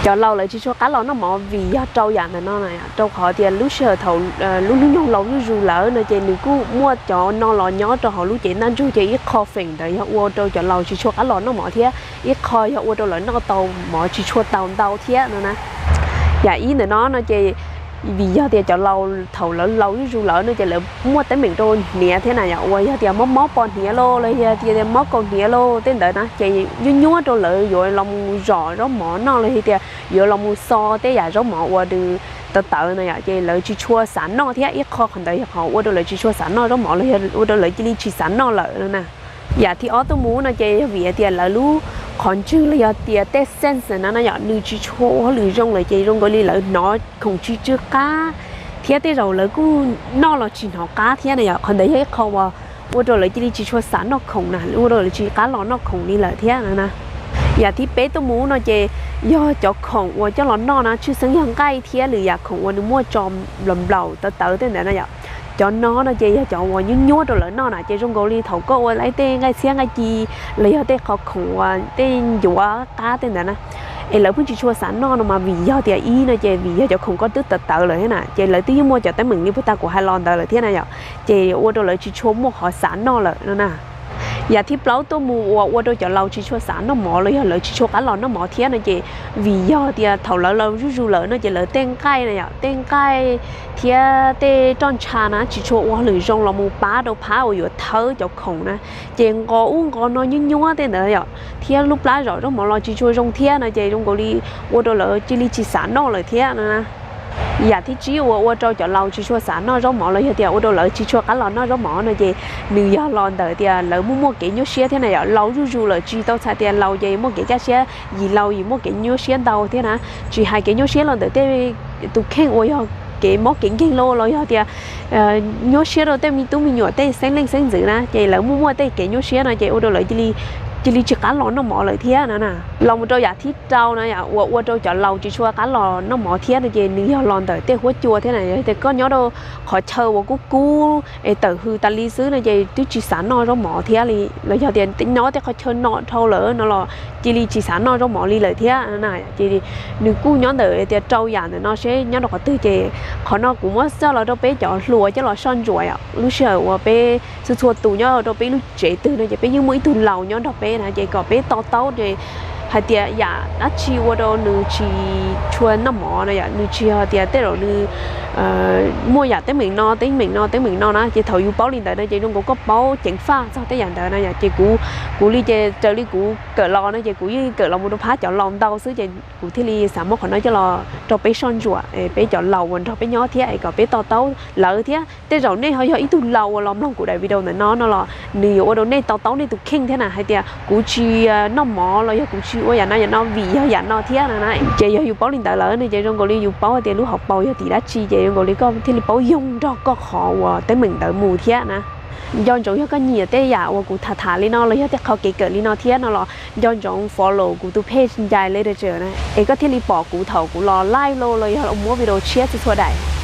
Cov laus lawv tsis tshua qab los noj mov vim yog rau yam ntawm no na, rau qhov tias lub sij hawm thaum lub hnub nyoog laus zuj zus lawm no ces nws kuj muaj cov no los nyob rau hauv lub cev ntaj ntsug ces ib qho feem ntawd yog ua rau cov laus tsis tshua qab los noj mov thiab ib qho yog ua rau lawv noj tau mov tsis tshua tau ntau thiab no na. Yam ib ntawm no no ces vim yog tias cov laus thaum lawv laus zuj zus lawm no ces lawv muaj teeb meem rau hniav thiab na yom, uas yog tias mob mob pos hniav lauj los yog tias mob kaus hniav lauj tej ntawd na ces nyuaj nyuaj rau lawv yuav los mus zom zaub mov noj los yog tias yuav los mus xo tej yam zaub mov uas nws tawv tawv na yom, ces lawv tsis tshua xav noj thiab ib qho qhov ntawd yog qhov ua rau lawv tsis tshua xav noj zaub mov los yog ua rau lawv cia li tsis xav noj lawm no na. Yam thib ob tuaj mus no ces yog vim tias lawv lub qhov ntswg los yog tias tej sense na no yom, nws tsis tshua ua hauj lwm zoo lawm ces zoo nkaus li lawv hnov khoom tsis tsw qab thiab tej zaum lawv kuj noj los tsis hnov qab thiab na yom. Qhov ntawd yog ib qho uas ua rau lawv cia li tsis tshua xav noj khoom na, ua rau lawv tsis qab los noj khoom li lawm thiab no na. Yam thib peb tuaj mus no ces yog cov khoom uas coj los noj na, tshwj xeeb yog nqaij thiab lwm yam khoom uas nws muaj tso nplaum nplaum tawv tawv tej ntawd na yom. Cov no no ces yog cov uas nyuaj nyuaj rau lawv noj na, ces zoo nkaus li thaum koj ua tej nqaij txhiab nqaij ci los yog tej qhov khoom uas tej ncuav qab tej ntawd na, es lawv pheej tsis tshua xav noj no mas vim yog tias ib no ces vim yog cov khoom koj twb tawv tawv lawm thiab na, ces lawv twb yeej muaj cov teeb meem li puag ta kuv hais los ntawd lawm thiab na yom, ces ua rau lawv tsis tshua muaj qhov xav noj lawm no na. Yam thib plaub tuaj mus uas ua rau cov laus tsis tshua xav noj mov los yog lawv tsis tshua qab los noj mov thiab no ces vim yog tias thaum lawv laus zuj zus lawm no ces lawv tej nqaij na yom, tej nqaij thiab tej roj ntsha na tsis tshua ua hauj lwm zoo los mus pab rau phab uas yuav thawb cov khoom na, ces nqos ub nqos no nyuaj nyuaj tej ntawd yom, thiab lub plab zom zaub mov los tsis tshua zoo thiab no ces zoo nkaus li ua rau lawv cia li tsis xav noj lawm thiab no na. Yam thib tsib uas ua rau cov laus tsis tshua xav noj zaub mov los yog tias ua rau lawv tsis tshua qab los noj zaub mov no ces nws yog los ntawm tias lawv muaj muaj kev nyuaj siab thiab na yom. Laus zuj zus lawm tsis tau txhais tias laus ces muaj kev kaj siab, yim laus yim muaj kev nyuaj siab ntau thiab na. Tsis hais kev nyuaj siab los ntawm tej tus kheej uas yog kev mob kev nkeeg los los yog tias nyuaj siab rau tej me tub me nyuam tej xeeb leej xeeb ntxwv na ces lawv muaj muaj tej kev nyuaj siab no ces ua rau lawv cia li tsis qab los noj mov lawm thiab no na. Los mus rau yam thib rau na yom, uas ua rau cov laus tsis tshua qab los noj mov thiab no ces nws yog los ntawm tej huab cua thiab na. Yog tias koj nyob rau qhov chaw uas kub kub es tawm hws tas li xwb no ces twb tsis xav noj zaub mov thiab li, los yog tias nyob tej qhov chaw no dhau lawm no los cia li tsis xav noj zaub mov li lawm thiab na. Ces nws kuj nyob ntawm tias rau yam ntawm no seb nyob rau qhov twg ces qhov no kuv muab txoj los rau peb cov hluas coj los soj ntsuam yom. Lub sij hawm uas peb txhua txhua tus nyob rau peb lub tsev twg no ces peb yeej muaj ib tug laus nyob nrog peb na ces kom peb to taub ces hais tias yam dab tsi ua rau nws tsis tshua noj mov no yom, nws tsis yog tias tej zaum nws muaj yam teeb meem no teeb meem no teeb meem no na ces thaum yus paub li ntawd no ces zoo nkaus koj paub ceev faj txog tej yam ntawd na yom. Ces kuv, kuv li ces raws li kuv kawm los no ces kuv yeej kawm los mus rau phab cov laus ntau xwb ces kuv thiaj li xav muab qhov no coj los rau peb soj ntsuam peb cov laus uas nrog peb nyob thiab es kom peb to taub lawv thiab. Tej zaum nej ho yog ib tug laus uas los mloog kuv daim video ntawm no no los nws yuav ua rau nej to taub nej tus kheej thiab na, hais tias kuv tsis noj mov los yog kuv tsis ua yam no yam no vim yog yam no thiab na. Ces yog yus paub li ntawd lawm no ces zoo nkaus li yus paub tias lub hauv paus yog tim dab tsi ces zoo nkaus li koj thiaj li paub yoog nrog koj qhov uas teeb meem ntawd mus thiab na. Nco ntsoov yog koj nyiam tej yam uas kuv tham tham li no los yog tej qhov kev kawm li no thiab no los nco ntsoov follow kuv tus page Nchai Literature na es koj thiaj li pom kuv thaum kuv los live los los yog muab video tshiab txhua txhua daim.